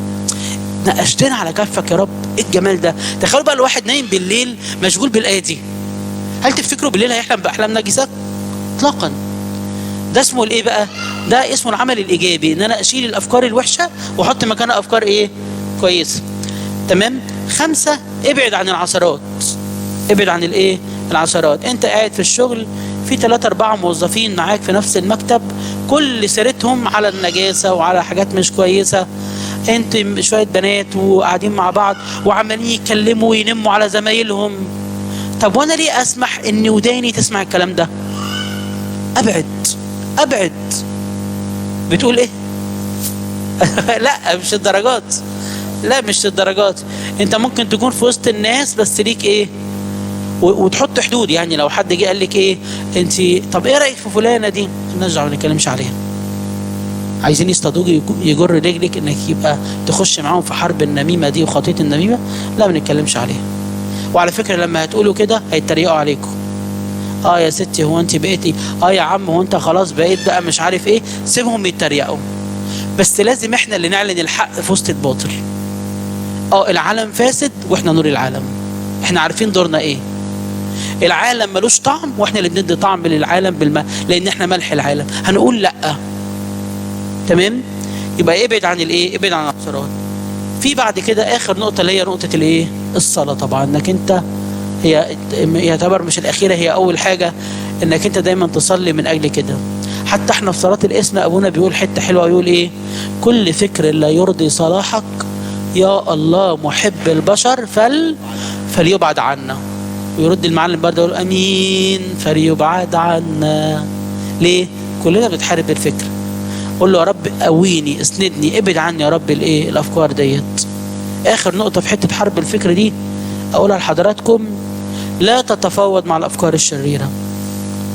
ناقشتنا على كفك يا رب، إيه الجمال ده؟ تخيلوا بقى الواحد نايم بالليل مشغول بالآية دي، هل تفتكروا بالليل هيحلم باحلام نجسة؟ اطلاقا. ده اسمه الايه بقى؟ ده اسمه العمل الايجابي، ان انا اشيل الافكار الوحشة واحط مكانها افكار ايه؟ كويسة. تمام؟ 5، ابعد عن العثرات. ابعد عن الايه؟ العثرات. انت قاعد في الشغل في 3 4 موظفين معاك في نفس المكتب، كل سيرتهم على النجاسة وعلى حاجات مش كويسة. انت شوية بنات وقاعدين مع بعض وعمالين يتكلموا وينموا على زمايلهم. طب وانا ليه اسمح ان وداني تسمع الكلام ده؟ ابعد ابعد. بتقول ايه؟ لا مش الدرجات، لا مش الدرجات. انت ممكن تكون في وسط الناس بس ليك ايه؟ وتحط حدود. يعني لو حد جه قال لك ايه انت، طب ايه رايك في فلانه دي؟ نرجع ما نتكلمش عليها. عايزين يصطادوك يجر رجلك انك يبقى تخش معاهم في حرب النميمة دي وخطيه النميمة، لا ما نتكلمش عليها. وعلى فكرة لما هتقولوا كده هيتريقوا عليكم. اه يا ستي هو انت بقيتي، اه يا عم هو انت خلاص بقيت بقى مش عارف ايه. سيبهم يتريقوا، بس لازم احنا اللي نعلن الحق في وسط الباطل. العالم فاسد واحنا نور العالم، احنا عارفين دورنا ايه. العالم ملوش طعم واحنا اللي بندي طعم للعالم لان احنا ملح العالم. هنقول لا. تمام؟ يبقى ابعد عن الايه؟ ابعد عن العثرات. في بعد كده اخر نقطة اللي هي نقطة الايه؟ الصلاة. طبعا انك انت هي يعتبر مش الاخيرة، هي اول حاجة، انك انت دايما تصلي من اجل كده. حتى احنا في صلاة الاسم ابونا بيقول حتة حلوة، يقول ايه؟ كل فكر لا يرضي صلاحك يا الله محب البشر فليبعد عنا. ويرد المعلم برضه يقول امين فليبعد عنا. ليه؟ كلنا بنتحارب بالفكر. قول له يا رب قويني، اسندني، ابعد عني يا رب الايه؟ الافكار ديت. اخر نقطة في حتة حرب الفكر دي اقولها لحضراتكم، لا تتفاوض مع الافكار الشريرة.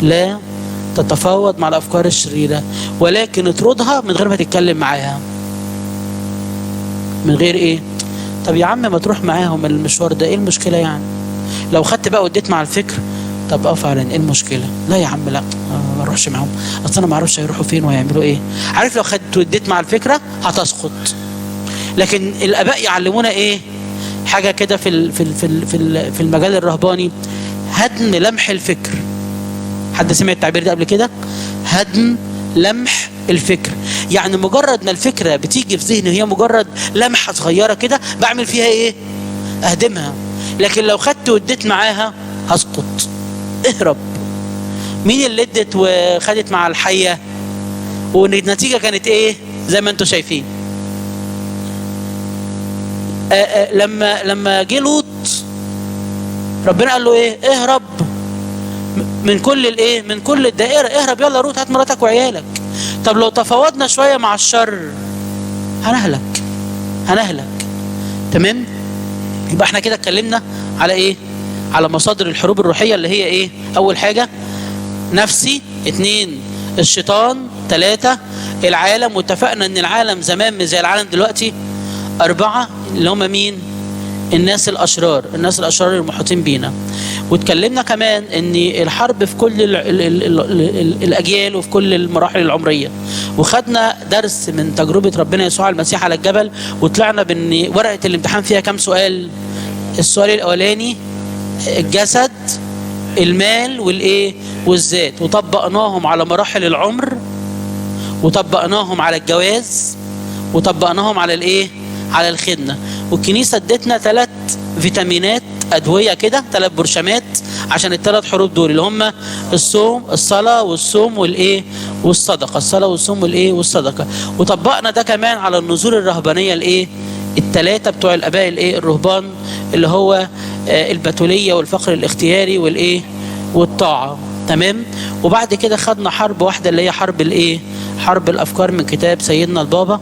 لا تتفاوض مع الافكار الشريرة، ولكن اطردها من غير ما تتكلم معاها. من غير ايه؟ طب يا عم ما تروح معاهم المشوار ده، ايه المشكلة يعني؟ لو خدت بقى وديت مع الفكر، طب فعلا ايه المشكلة؟ لا يا عم لا ما اروحش معاهم، اصل انا ما اعرفش هيروحوا فين وهيعملوا ايه. عارف لو خدت وديت مع الفكرة هتسقط. لكن الاباء يعلمونا ايه؟ حاجة كده في في في في المجال الرهباني، هدم لمح الفكر. حد سمع التعبير ده قبل كده؟ هدم لمح الفكر. يعني مجرد ما الفكرة بتيجي في ذهني وهي مجرد لمحه صغيرة كده، بعمل فيها ايه؟ اهدمها. لكن لو خدت وديت معاها هسقط. اهرب. مين اللي ادت وخدت مع الحية والنتيجة كانت ايه؟ زي ما انتم شايفين. لما جه لوط ربنا قال له ايه؟ اهرب من كل الايه؟ من كل الدائرة. اهرب يلا روح هات مراتك وعيالك. طب لو تفاوضنا شوية مع الشر هنهلك، هنهلك. تمام؟ يبقى احنا كده اتكلمنا على ايه؟ على مصادر الحروب الروحية اللي هي ايه؟ اول حاجة نفسي، 2 الشيطان، 3 العالم، واتفقنا ان العالم زمان مش زي العالم دلوقتي، 4 اللي هم مين؟ الناس الاشرار، الناس الاشرار المحيطين بينا. واتكلمنا كمان ان الحرب في كل ال ال ال ال الاجيال وفي كل المراحل العمرية، وخدنا درس من تجربه ربنا يسوع المسيح على الجبل، وطلعنا بان ورقة الامتحان فيها كام سؤال؟ السؤال الاولاني الجسد، المال، والايه؟ والذات، وطبقناهم على مراحل العمر، وطبقناهم على الجواز، وطبقناهم على الايه؟ على الخدمة. والكنيسة ادتنا 3 فيتامينات ادوية كده، 3 برشامات عشان ال3 حروب دول اللي هم الصوم، الصلاة والصوم والايه؟ والصدقة. الصلاة والصوم والايه؟ والصدقة. وطبقنا ده كمان على النذور الرهبانيه الايه؟ ال3 بتوع الاباء الايه؟ الرهبان، اللي هو البتوليه والفقر الاختياري والايه؟ والطاعة. تمام؟ وبعد كده خدنا حرب واحدة اللي هي حرب الايه؟ حرب الافكار من كتاب سيدنا البابا.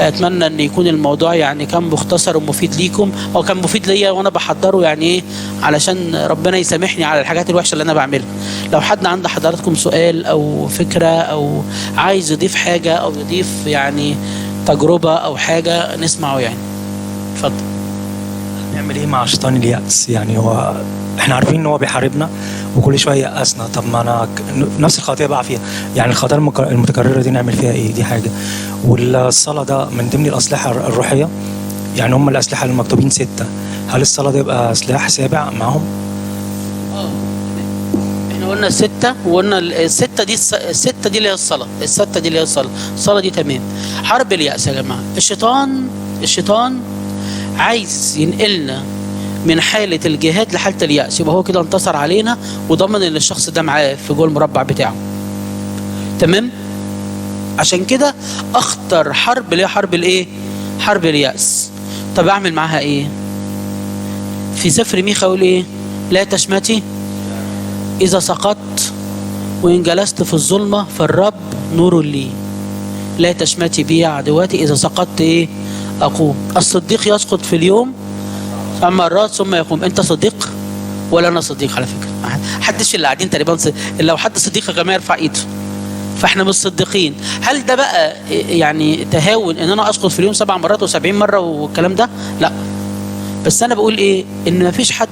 اتمنى ان يكون الموضوع يعني كان مختصر ومفيد ليكم، او كان مفيد ليا وانا بحضره، يعني ايه، علشان ربنا يسامحني على الحاجات الوحشة اللي انا بعملها. لو حد عند حضراتكم سؤال او فكرة او عايز يضيف حاجة او يضيف يعني تجربه او حاجة نسمعه يعني. اتفضل. نعمل ايه مع شيطان اليأس؟ يعني هو احنا عارفين ان هو بيحاربنا وكل شوية يأسنا، طب ما انا نفس الخطية بقى فيها، يعني الخطايا المتكررة دي نعمل فيها ايه؟ دي حاجة. والصلاة ده من ضمن الاسلحة الروحية، يعني هم الاسلحة المكتوبين 6، هل الصلاة دي يبقى سلاح سابع معاهم؟ احنا قلنا 6، وقلنا الستة دي، الستة دي اللي هي الصلاة، الستة دي اللي هي الصلاة، الصلاة دي تمام. حرب اليأس يا جماعة، الشيطان عايز ينقلنا من حالة الجهاد لحالة اليأس، يبقى هو كده انتصر علينا وضمن ان الشخص ده معاه في جوه المربع بتاعه. تمام؟ عشان كده اخطر حرب اللي هي حرب الايه؟ حرب اليأس. طب اعمل معاها ايه؟ في سفر ميخا يقول ايه؟ لا تشمتي إذا سقطت وإن جلست في الظلمة فالرب نور لي. لا تشمتي بي عدواتي إذا سقطت إيه؟ أقوم. الصديق يسقط في اليوم مرات ثم يقوم. أنت صديق ولا أنا صديق؟ على فكرة حدش اللي قاعدين تقريبا لو حد صديق يا جماعة يرفع إيده. فإحنا مش صديقين. هل ده بقى يعني تهاون إن أنا أسقط في اليوم 7 مرات و70 مرة والكلام ده؟ لا، بس أنا بقول إيه؟ إن مفيش حد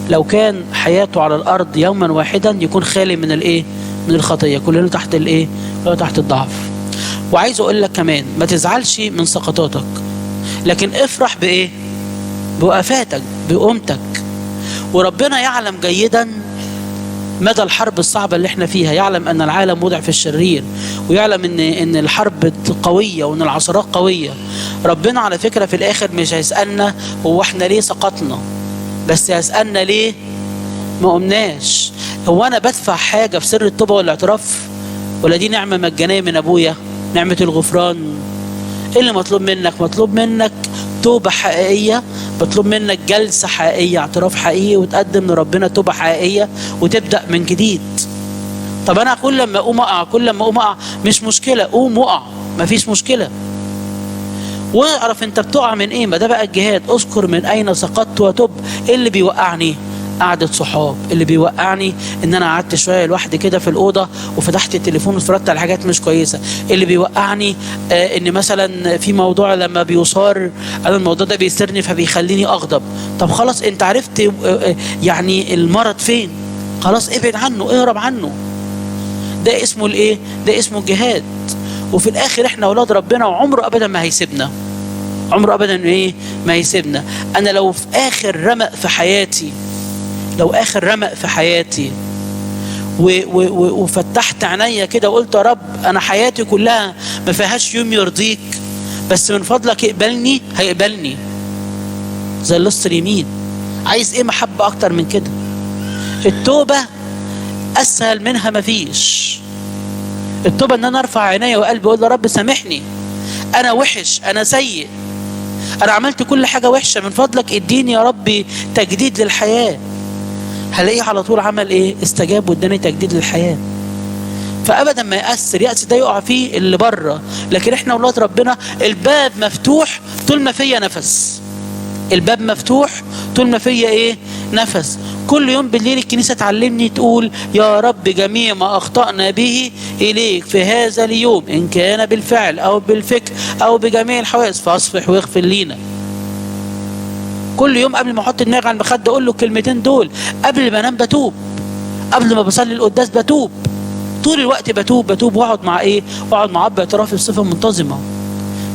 لو كان حياته على الأرض يوما واحدا يكون خالي من الإيه؟ من الخطية. كلنا تحت الإيه؟ كلنا تحت الضعف. وعايز أقول لك كمان ما تزعلش من سقطاتك، لكن افرح بإيه؟ بوقفاتك، بقومتك. وربنا يعلم جيدا مدى الحرب الصعبة اللي احنا فيها، يعلم أن العالم وضع في الشرير، ويعلم إن الحرب قوية وإن العصرات قوية. ربنا على فكرة في الآخر مش هيسألنا هو احنا ليه سقطنا، بس هيسألنا ليه ما قمناش. هو أنا بدفع حاجة في سر التوبة والاعتراف، ولا دي نعمة مجانية من أبويا، نعمة الغفران؟ إيه اللي مطلوب منك؟ مطلوب منك توبة حقيقية، مطلوب منك جلسة حقيقية، اعتراف حقيقي، وتقدم لربنا توبة حقيقية وتبدأ من جديد. طب أنا كل لما أقوم أقع، كل لما أقوم أقع، مش مشكلة، قوم وقع، مفيش مشكلة. واعرف انت بتقع من ايه، ما ده بقى الجهاد. اذكر من اين سقطت وتب. ايه اللي بيوقعني؟ قعدة صحاب. اللي بيوقعني ان انا قعدت شوية لوحدي كده في الاوضة وفتحت التليفون واتفرجت على حاجات مش كويسة. اللي بيوقعني ان مثلا في موضوع لما بيصار انا الموضوع ده بيسرني فبيخليني اغضب. طب خلاص انت عرفت يعني المرض فين، خلاص ابعد عنه، اهرب عنه. ده اسمه الايه؟ ده اسمه الجهاد. وفي الاخر احنا اولاد ربنا، وعمره ابدا ما هيسيبنا، عمره ابدا ايه ما هيسيبنا. انا لو في اخر رمق في حياتي، لو اخر رمق في حياتي وفتحت عينيا كده وقلت يا رب انا حياتي كلها ما فيهاش يوم يرضيك، بس من فضلك اقبلني، هيقبلني زي اللص اليمين. عايز ايه محبة اكتر من كده؟ التوبة اسهل منها مفيش. التوبة ان انا ارفع عينيا وقلبي اقول يا رب سامحني، انا وحش، انا سيء، انا عملت كل حاجة وحشة، من فضلك اديني يا ربي تجديد للحياة. هلاقيه على طول عمل ايه؟ استجاب واداني تجديد للحياة. فابدا ما يأسر، يأس ده يقع فيه اللي بره، لكن احنا اولاد ربنا الباب مفتوح طول ما فيا نفس. الباب مفتوح طول ما فيا ايه؟ نفس. كل يوم بالليل الكنيسة تعلمني تقول يا رب جميع ما أخطأنا به إليك في هذا اليوم إن كان بالفعل أو بالفكر أو بجميع الحواس فاصفح واغفر لينا. كل يوم قبل ما أحط دماغي على المخدة أقول له الكلمتين دول. قبل ما أنام بتوب، قبل ما بصلي القداس بتوب، طول الوقت بتوب بتوب، وأقعد مع إيه؟ وأقعد مع أب اعترافي بصفة منتظمة.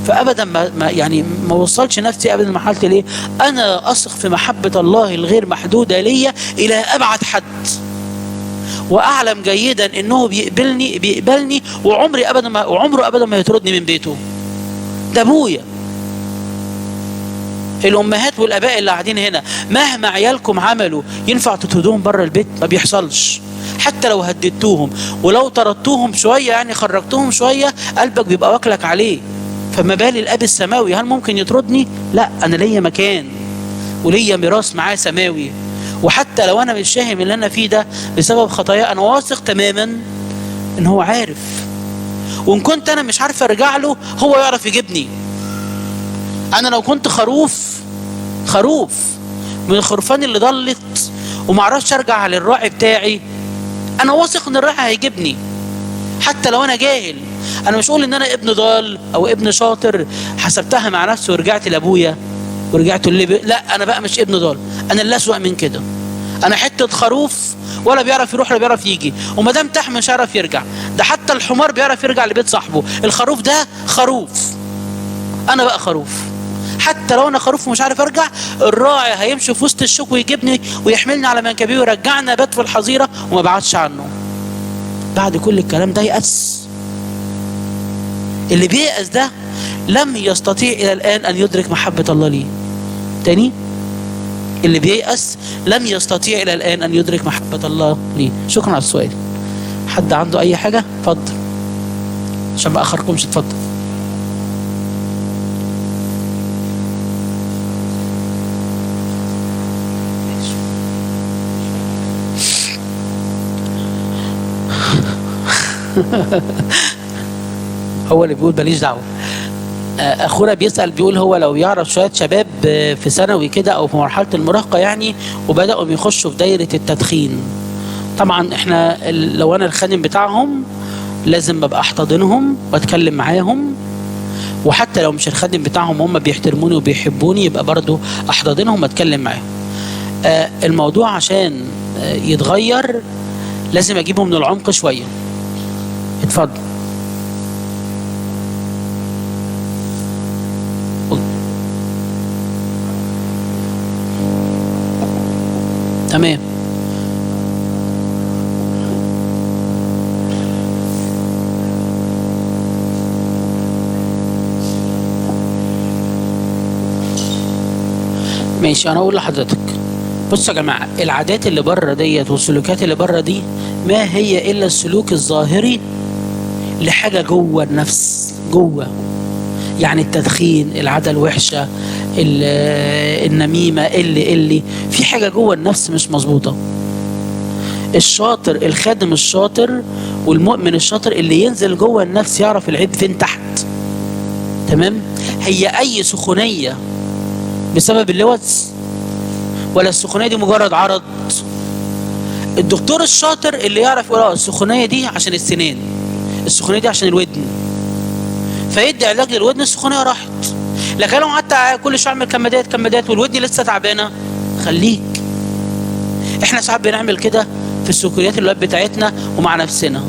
فابدا ما يعني ما وصلش نفسي ابدا لمرحلة الايه؟ انا اثق في محبة الله الغير محدودة ليا الى ابعد حد، واعلم جيدا انه بيقبلني وعمري ابدا ما وعمره ابدا ما يطردني من بيته. ده ابويا. الامهات والاباء اللي قاعدين هنا مهما عيالكم عملوا ينفع تطردوهم بره البيت؟ ما بيحصلش. حتى لو هددتوهم ولو طردتوهم شوية، يعني خرجتوهم شوية، قلبك بيبقى واكلك عليه. فما بالي الاب السماوي هل ممكن يطردني؟ لا، انا ليا مكان وليا ميراث معاه سماوي. وحتى لو انا مش فاهم اللي انا فيه ده بسبب خطايا، انا واثق تماما ان هو عارف. وان كنت انا مش عارف ارجع له، هو يعرف يجيبني. انا لو كنت خروف من الخرفان اللي ضلت ومعرفش ارجع للراعي بتاعي، انا واثق ان الراعي هيجيبني حتى لو انا جاهل. انا مش اقول ان انا ابن ضال او ابن شاطر حسبتها مع نفسي ورجعت لابويا ورجعت اللي لا، انا بقى مش ابن ضال، انا اللي اسوأ من كده. انا حتة خروف ولا بيعرف يروح ولا بيعرف يجي، وما دام تحت مش عارف يرجع. ده حتى الحمار بيعرف يرجع لبيت صاحبه، الخروف ده خروف. انا بقى خروف. حتى لو انا خروف ومش عارف ارجع، الراعي هيمشي في وسط الشوك ويجيبني ويحملني على منكبيه ويرجعنا بات في الحظيرة وما بعدش عنه. بعد كل الكلام ده يأس. اللي بيأس ده لم يستطيع الى الان ان يدرك محبة الله ليه. تاني، اللي بييأس لم يستطيع إلى الآن أن يدرك محبة الله ليه. شكرا على السؤال. حد عنده أي حاجة؟ اتفضل، عشان ما أخركمش. اتفضل. هو اللي بيقول ماليش دعوة. اخونا بيسأل بيقول هو لو يعرف شوية شباب في ثانوي كده او في مرحلة المراهقة يعني، وبدأوا يخشوا في دايرة التدخين. طبعا احنا لو انا الخادم بتاعهم لازم ابقى احتضنهم واتكلم معاهم، وحتى لو مش الخادم بتاعهم هم بيحترموني وبيحبوني يبقى برضو احتضنهم واتكلم معاهم. الموضوع عشان يتغير لازم اجيبه من العمق شوية. اتفضل. تمام. ماشي، انا اقول لحضرتك، بصوا يا جماعة، العادات اللي بره ديت والسلوكات اللي بره دي ما هي الا السلوك الظاهري لحاجة جوه النفس، جوه. يعني التدخين، العادة الوحشة، النميمة، اللي في حاجة جوه النفس مش مظبوطة. الشاطر، الخادم الشاطر والمؤمن الشاطر اللي ينزل جوه النفس يعرف العيب فين تحت. تمام؟ هي اي سخونيه بسبب اللوز، ولا السخونيه دي مجرد عرض؟ الدكتور الشاطر اللي يعرف يقول السخونيه دي عشان السنان، السخونيه دي عشان الودن، فيدي علاج للودن، السخونيه راحت. لكن لو قعدت كل شوية اعمل كمادات كمادات والودن لسه تعبانة، خليك. احنا ساعات بنعمل كده في السلوكيات الواد بتاعتنا ومع نفسنا.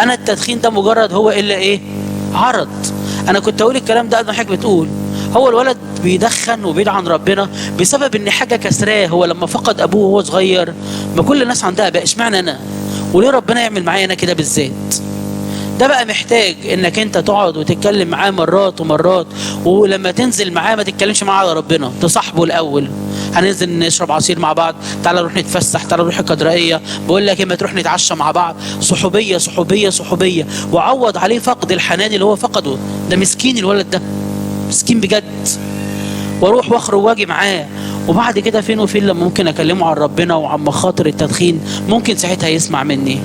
انا التدخين ده مجرد هو الا ايه؟ عرض. انا كنت اقول الكلام ده قبل ما حضرتك بتقول. هو الولد بيدخن وبيدعي عن ربنا بسبب ان حاجة كسراه. هو لما فقد ابوه وهو صغير، ما كل الناس عندها بقى، اشمعنى انا؟ وليه ربنا يعمل معايا انا كده بالذات؟ ده بقى محتاج انك انت تقعد وتتكلم معاه مرات ومرات، ولما تنزل معاه ما تتكلمش معاه على ربنا، تصاحبه الاول. هننزل نشرب عصير مع بعض، تعالى نروح نتفسح، تعالى نروح الكدرائيه، بقول لك اما تروح نتعشى مع بعض. صحوبيه صحوبيه صحوبيه، وعوض عليه فقد الحنان اللي هو فقده. ده مسكين الولد ده، مسكين بجد. واروح واخرج واجي معاه، وبعد كده فين وفين لما ممكن اكلمه عن ربنا وعن مخاطر التدخين، ممكن ساعتها يسمع مني.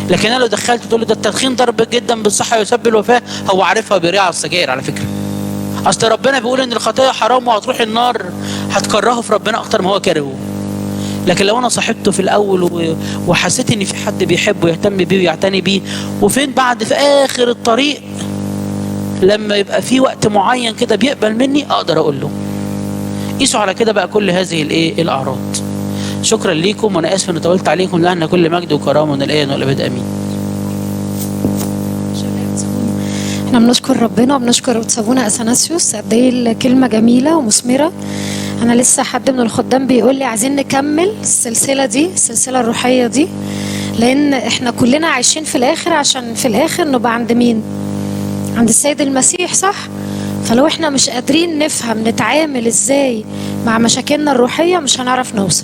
لكن انا لو دخلت تقول له ده التدخين ضرب جدا بالصحة ويسبب الوفاة، هو عارفها وبيريع على السجاير على فكرة. اصل ربنا بيقول ان الخطية حرام وهتروح النار، هتكرهه في ربنا اكتر ما هو كارهه. لكن لو انا صاحبته في الاول وحسيت ان في حد بيحبه ويهتم بيه ويعتني بيه، وفين بعد في اخر الطريق لما يبقى في وقت معين كده بيقبل مني، اقدر اقول له. قيسوا على كده بقى كل هذه الايه الاعراض. شكرا ليكم، وانا اسف اني طولت عليكم. لأن كل مجد وكرامة من الان والابد، امين. احنا بنشكر ربنا وبنشكر قدس اثناسيوس، قد ايه الكلمة جميلة ومثمره. انا لسه حد من الخدام بيقول لي عايزين نكمل السلسلة دي، السلسلة الروحية دي، لان احنا كلنا عايشين في الاخر عشان في الاخر نبقى عند مين؟ عند السيد المسيح، صح؟ فلو احنا مش قادرين نفهم نتعامل ازاي مع مشاكلنا الروحية مش هنعرف نوصل.